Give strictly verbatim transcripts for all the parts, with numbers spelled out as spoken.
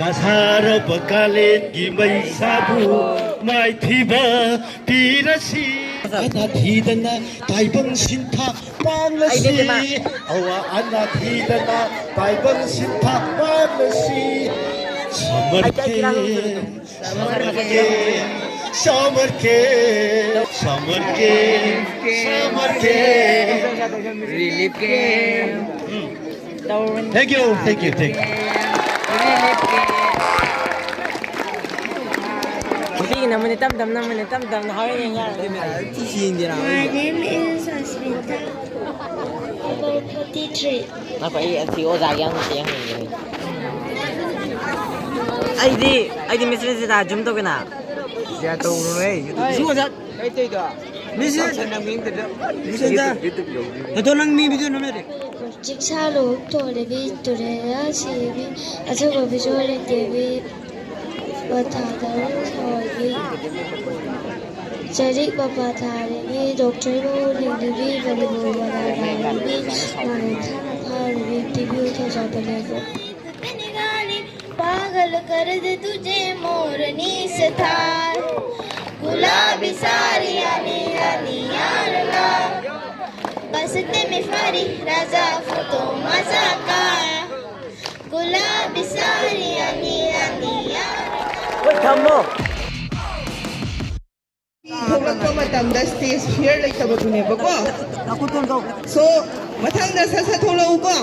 ꯑꯁꯥꯔꯕ ꯀꯥꯂꯦꯟꯒꯤ ꯃꯩꯁꯥꯕꯨ ꯃꯥꯏꯊꯤꯕ ꯄꯤꯔꯁꯤ꯫ ꯑꯅꯥ ꯊꯤꯗꯅ ꯇꯥꯏꯕꯪ ꯁꯤꯟꯊꯥ ꯄꯥꯡꯂꯁꯤ꯫ ꯑꯩꯗꯤ ꯏꯃꯥ꯫ ꯑꯋꯥ ꯑꯅꯥ ꯊꯤꯗꯅ ꯇꯥꯏꯕꯪ ꯁꯤꯟꯊꯥ ꯄꯥꯡꯂꯁꯤ꯫ Summer camp, summer camp, summer camp, summer camp, summer camp. Relief camp. Thank you, thank you, thank you. Relief camp. ꯅꯨꯄꯤꯒꯤ ꯅꯝꯕꯅꯦ, ꯇꯞ ꯇꯞ ꯅꯝꯕꯅꯦ, ꯇꯞ ꯇꯞꯅ ꯍꯣꯔꯦꯟ ꯌꯦꯡ ꯌꯥꯔꯅꯤ꯫ My name is Asmita. About forty-three. ꯉꯥꯏꯈꯣ, ꯑꯩ ꯑꯁꯤ ꯑꯣꯖꯥꯒꯤ ꯌꯥꯝ ꯅꯨꯡꯁꯤ ꯌꯥꯝ ꯍꯪꯒꯦ꯫ ꯑꯩꯗꯤ, ꯑꯩꯗꯤ ꯃꯤꯁ ꯔꯤꯖꯤꯇꯥ ꯖꯨꯝ ꯇꯧꯒꯦꯅ꯫ ꯌꯥ, ꯇꯧꯔꯨꯅꯨꯍꯦ, YouTube꯫ ꯁꯤ ꯑꯣꯖꯥ꯫ ꯀꯩ ꯇꯧꯔꯤꯗꯣ? ꯃꯤꯁ ꯔꯤꯖꯤꯇꯥ꯫ ꯅꯪ ꯃꯤ ꯑꯝꯇ ꯌꯨꯇꯨꯕ ꯌꯧꯗ꯭ꯔꯤ꯫ ꯑꯗꯣ ꯅꯪ ꯃꯤ ꯚꯤꯗꯤꯑꯣ ꯅꯝ ꯌꯥꯗꯦ꯫ ꯆꯤꯛꯁꯥꯂꯣꯛ ꯊꯣꯂꯦꯕꯤ ꯇꯨꯔꯦꯂꯥ ꯁꯤꯕꯤ ꯑꯆꯧꯕ ꯕꯤꯖꯣꯏ ꯂꯩꯇꯦꯕꯤ ꯄꯊꯥꯗꯧ ꯁꯣꯏꯕꯤ ꯆꯔꯤꯛ ꯃꯄꯥ ꯊꯥꯔꯤꯕꯤ ꯗꯣꯛꯇꯔꯕꯨ ꯂꯤꯡꯂꯤꯕꯤ ꯃꯅꯤꯄꯨꯔ ꯃꯅꯥ ꯂꯥꯎꯔꯤꯕꯤ ꯃꯔꯣꯛ ꯊꯥꯅ ꯐꯥꯔꯤꯕꯤ ꯇꯤꯕꯤꯌꯨ ꯊꯧꯖꯥꯗ ꯂꯩꯕ꯫ पागल कर दे तुझे मोरनी से थार, गुलाबी साड़ी आणि राणी यारला, बसते मी फारी राजा फोटो माझा का, गुलाबी साड़ी आणि राणी यारला. ꯊꯝꯃꯣ꯫ ꯊꯣꯛꯂꯛꯄ ꯃꯇꯝꯗ ꯁ꯭ꯇꯦꯖ ꯐꯤꯌꯔ ꯂꯩꯇꯕꯗꯨꯅꯦꯕꯀꯣ꯫ ꯅꯥꯀꯣꯡ ꯊꯣꯡꯗꯧ꯫ So, ꯃꯊꯪꯗ ꯁꯠ ꯁꯠ ꯊꯣꯛꯂꯛꯎꯀꯣ꯫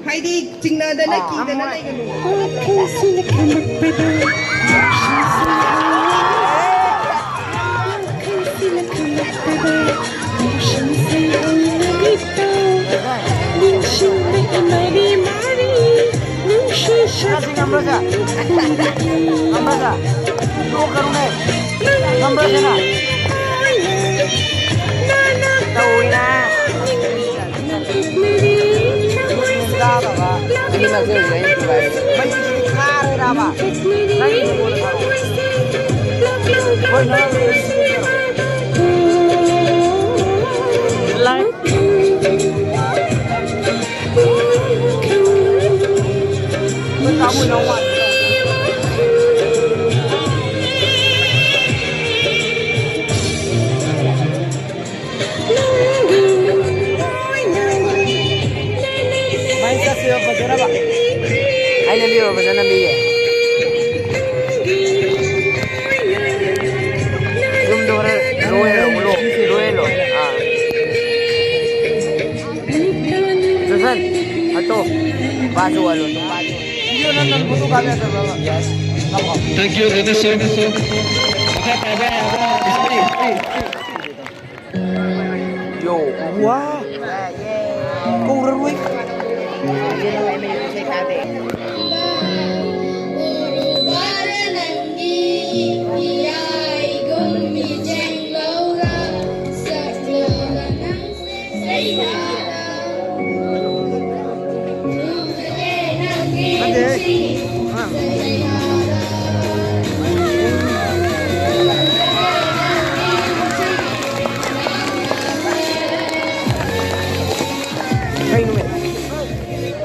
ꯍꯥꯏꯗꯤ ꯆꯤꯡꯅꯗꯅ ꯑꯥ꯫ ꯀꯤꯗꯅ ꯂꯩꯒꯅꯨ꯫ ꯋꯥꯈꯜꯁꯤꯅ ꯈꯝꯃꯛꯄꯗ, ꯅꯨꯡꯁꯤꯁꯤꯅ ꯑꯩꯅ ꯃꯤꯠꯇ, ꯋꯥꯈꯜꯁꯤꯅ ꯈꯝꯃꯛꯄꯗ, ꯅꯨꯡꯁꯤꯁꯤꯅ ꯑꯩꯅ ꯃꯤꯠꯇ, ꯅꯤꯡꯁꯤꯡꯕ ꯏꯃꯥꯔꯤ ꯃꯥꯔꯤ, ꯅꯨꯡꯁꯤ ꯁꯛꯇꯝ ꯉꯝꯕ꯭ꯔꯣ, ꯁꯦ? ꯉꯝꯕ꯭ꯔꯣ, ꯁꯦ? ꯅꯣꯛꯀꯅꯨꯅꯦ꯫ ꯉꯝꯕ꯭ꯔꯣ, ꯁꯦ, ꯅꯪ? ꯇꯧꯏꯅ꯫ ꯃꯩꯁꯤꯗꯤ ꯊꯥꯔꯣꯏꯔꯕ? ꯅꯪꯒꯤ ꯃꯣꯟꯗ ꯊꯥꯔꯣ꯫ ꯍꯣꯏ, ꯅꯪ꯫ ꯂꯥꯏꯛ꯫ ꯅꯣꯏ ꯀꯥꯡꯕꯨ ꯅꯪ ꯋꯥ꯫ Thank you, Ganesh sir. Yo. Wow. Kau rui.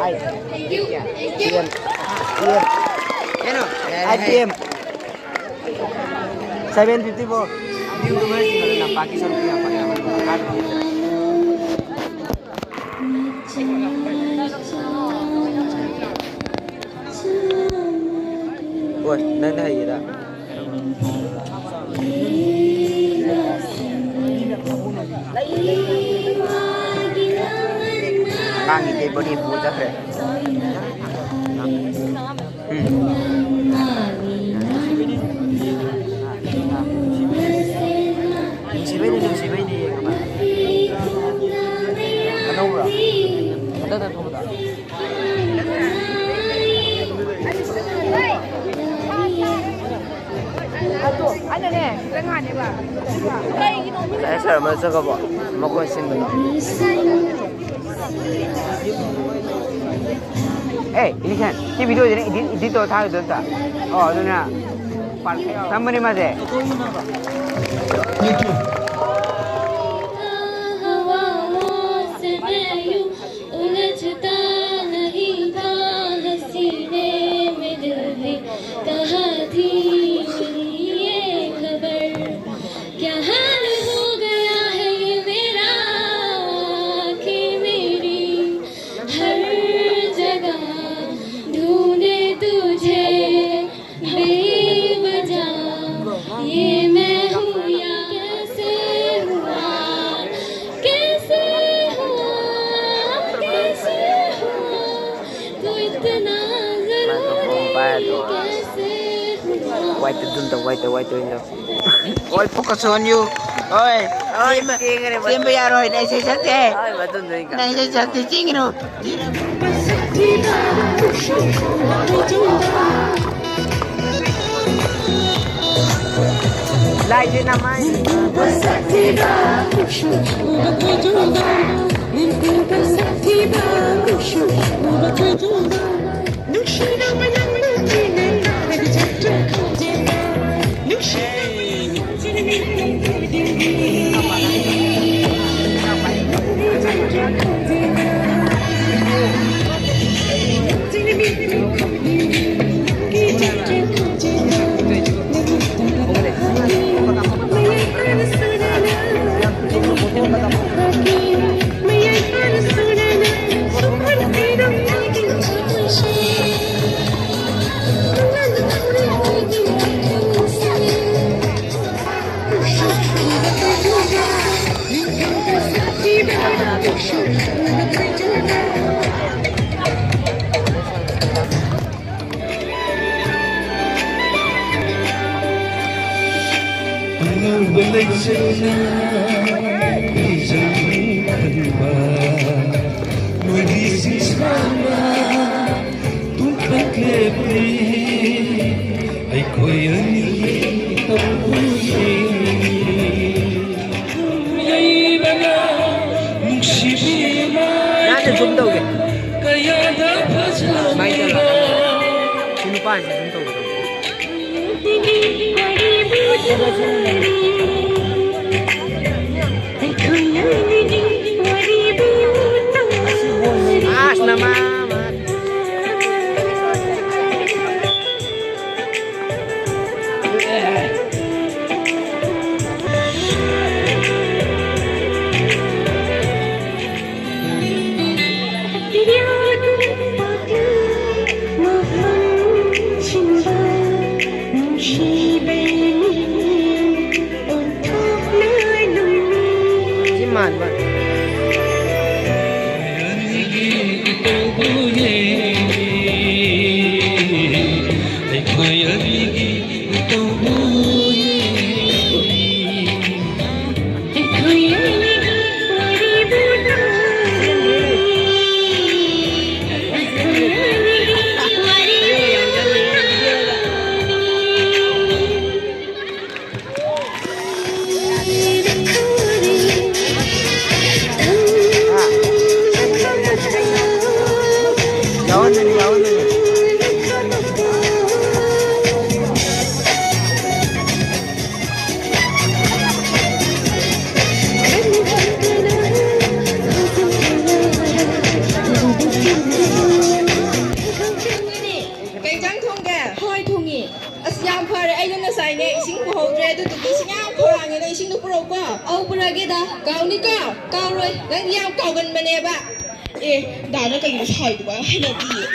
Ai. P M. P M. Ai, P M. Seven fifty four. Oi, ꯅꯪꯅ ꯍꯩꯒꯦꯔꯥ? ꯑꯉꯥꯡꯒꯤ ꯇꯦꯕꯜꯗꯤ ꯄꯨ ꯆꯠꯈ꯭ꯔꯦ꯫ ꯎꯝ꯫ ꯅꯨꯡꯁꯤꯕꯩꯅꯦ, ꯅꯨꯡꯁꯤꯕꯩꯅꯦ, ꯌꯦꯡꯉꯕ? ꯑꯅꯧꯕ꯭ꯔꯣ? ꯍꯟꯗꯛꯇ ꯊꯣꯛꯄꯗꯣ? ꯑꯗꯣ ꯑꯩꯅꯅꯦ ꯈꯤꯇꯪ ꯉꯥꯏꯅꯦꯕ꯫ ꯀꯩꯒꯤꯅꯣ ꯃꯤ ꯁꯥꯔ ꯑꯃ ꯆꯠꯈ꯭ꯔꯕꯣ? ꯃꯈꯣꯟ ꯁꯤꯟꯕꯗꯣ꯫ ꯑꯦ, ꯏꯂꯤꯁꯟ, ꯁꯤ ꯚꯤꯗꯤꯑꯣꯁꯤꯅ ꯏꯗꯤꯠ, ꯏꯗꯤꯠ ꯇꯧꯔ ꯊꯥꯒꯗꯣꯏ ꯅꯠꯇ꯭ꯔꯥ? ꯑꯣ, ꯑꯗꯨꯅ ꯊꯝꯕꯅꯦ ꯃꯥꯁꯦ꯫ Thank you. हवाओं से मैं यूं उलझता नहीं था, हसीने में दिल ने कहा थी ये खबर। क्या हाल हो गया है ये मेरा, आंखें मेरी हर जगह ढूंढे तुझे बेवजह। ये मैं हूँ या कैसे White ꯑꯗꯨꯝ ꯇꯧ, white ꯇꯧ, white ꯇꯧ, ꯑꯗꯨꯝ ꯇꯧ꯫ All focus on you. ꯍꯣꯏ, ꯍꯣꯏ, ꯆꯦꯟꯕ, ꯆꯦꯟꯈ꯭ꯔꯦ, ꯆꯦꯟꯕ ꯃꯗꯨ꯫ ꯌꯥꯔꯣꯏ, ꯅꯪ ꯏꯁꯩ ꯁꯛꯇꯦ꯫ ꯍꯣꯏ, ꯃꯗꯨ ꯅꯣꯏ ꯅꯪ ꯏꯁꯩ ꯀꯥꯡꯕꯨ꯫ ꯁꯛꯇꯦ, ꯆꯦꯟꯈ꯭ꯔꯣ꯫ ꯂꯥꯏꯁꯦ ꯅꯃꯥꯏ꯫ ꯑꯅꯧꯕ ꯂꯩꯆꯠꯅ ꯐꯤꯖꯪ ꯈꯟꯕ, ꯅꯣꯏꯒꯤ ꯁꯤꯁꯥꯅ ꯇꯨꯡꯄꯠ ꯂꯦꯞꯂꯤ, ꯑꯩꯈꯣꯏ ꯑꯅꯤꯒꯤ ꯇꯧꯕ ꯌꯦꯡꯂꯤ꯫ ꯌꯩꯕꯅ ꯅꯨꯡꯁꯤꯕꯤ ꯌꯥꯝꯅ zoom ꯇꯧꯒꯦ꯫ ꯀꯌꯥꯗ ꯁꯨꯃꯥꯏꯅ ꯇꯧꯔꯒ ꯐꯖꯕ꯫ ꯁꯤ ꯅꯨꯄꯥꯁꯤ zoom ꯇꯧꯒꯦ꯫ ꯑꯁ, ꯅꯃꯥ, ꯃꯥ꯫ ꯁꯤ ꯃꯥꯟꯕ꯫ ꯑꯩꯈꯣꯏ ꯑꯅꯤꯒꯤ ꯀꯩ ꯏꯟꯖꯥꯡ ꯊꯣꯡꯒꯦ? ꯍꯋꯥꯏ ꯊꯣꯡꯉꯤ꯫ ꯑꯁ, ꯌꯥꯝ ꯐꯔꯦ, ꯑꯩꯗꯣ ꯉꯁꯥꯏꯅꯦ ꯏꯁꯤꯡ ꯄꯨꯍꯧꯗ꯭ꯔꯦ, ꯑꯗꯨꯗꯨꯒꯤ ꯏꯁꯤꯡ ꯌꯥꯝ ꯈꯧꯔꯥꯡꯉꯦ, ꯅꯪ ꯏꯁꯤꯡꯗꯣ ꯄꯨꯔꯛꯎꯀꯣ꯫ ꯑꯧ, ꯄꯨꯔꯛꯑꯒꯦꯗ꯫ ꯀꯥꯎꯅꯤꯀꯣ? ꯀꯥꯎꯔꯣꯏ, ꯅꯪꯗꯤ ꯌꯥꯝ ꯀꯥꯎꯒꯟꯕꯅꯦꯕ꯫ ꯑꯦ, ꯗꯥꯅ ꯀꯩꯅꯣ ꯁꯥꯎꯔꯤꯗꯨꯕꯣ? ꯍꯩꯅꯗꯤꯌꯦ꯫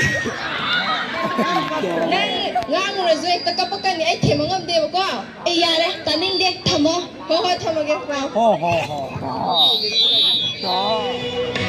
ꯅꯪ ꯉꯥꯡꯉꯨꯔꯁꯨ ꯍꯦꯛꯇ ꯀꯞꯄꯛꯀꯅꯤ, ꯑꯩ ꯊꯦꯝꯕ ꯉꯝꯗꯦꯕꯀꯣ꯫ ꯑꯦ, ꯌꯥꯔꯦ, ꯇꯥꯅꯤꯡꯗꯦ, ꯊꯝꯃꯣ꯫ ꯍꯣꯏ, ꯍꯣꯏ, ꯊꯝꯃꯒꯦ, ꯂꯥꯎ꯫ ꯍꯣ, ꯍꯣ, ꯍꯣ, ꯍꯣ꯫